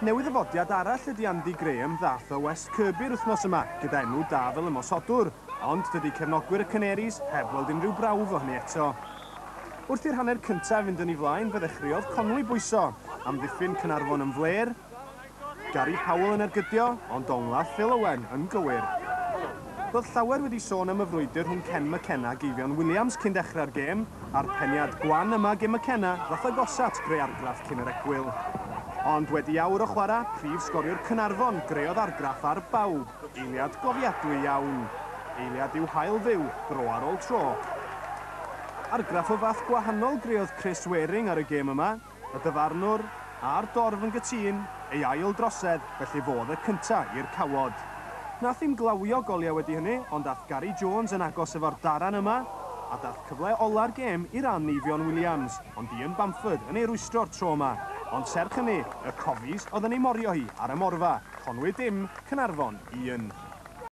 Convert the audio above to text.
Newydd-ddyfodiad arall ydy Andy Graham ddath o West Kirby'r wythnos yma, gyda enw da fel ymosodwr, ond dydy cefnogwyr y Canaries heb weld unrhyw brawf o hynny eto. Wrth i'r hanner cyntaf fynd yn ei flaen, fe ddechreuodd Conwy bwyso, amddiffyn Caernarfon yn flêr, Gary Powell yn ergydio, ond ongla Phil Owen yn gywir. Roedd llawer wedi sôn am y frwydr rhwng Ken McKenna ac Eifion Williams cyn dechrau'r gêm, a'r peniad gwan yma gen McKenna ddath agosa at greu argraff cyn yr egwyl. Ond wedi awr o chwarae, prif sgoriwr Caernarfon greodd argraff ar bawb, eiliad gofiadwy iawn. Eiliad i'w hail fyw, dro ar ôl tro. Argraff o fath gwahanol greodd Chris Waring ar y gêm yma, y dyfarnwr a'r dorf yn gytûn, ei ail drosedd, felly fo oedd y cynta i'r cawod. Nath hi'm glawio goliau wedi hynny, ond dath Gary Jones yn agos efo'r daran yma, a dath cyfle ola'r gêm i ran Eifion Williams, ond Ian Bamford yn ei rwystro'r tro yma. Ond serch hynny, y Cofis oedd yn ei morio hi ar y morfa. Conwy dim, Caernarfon 1.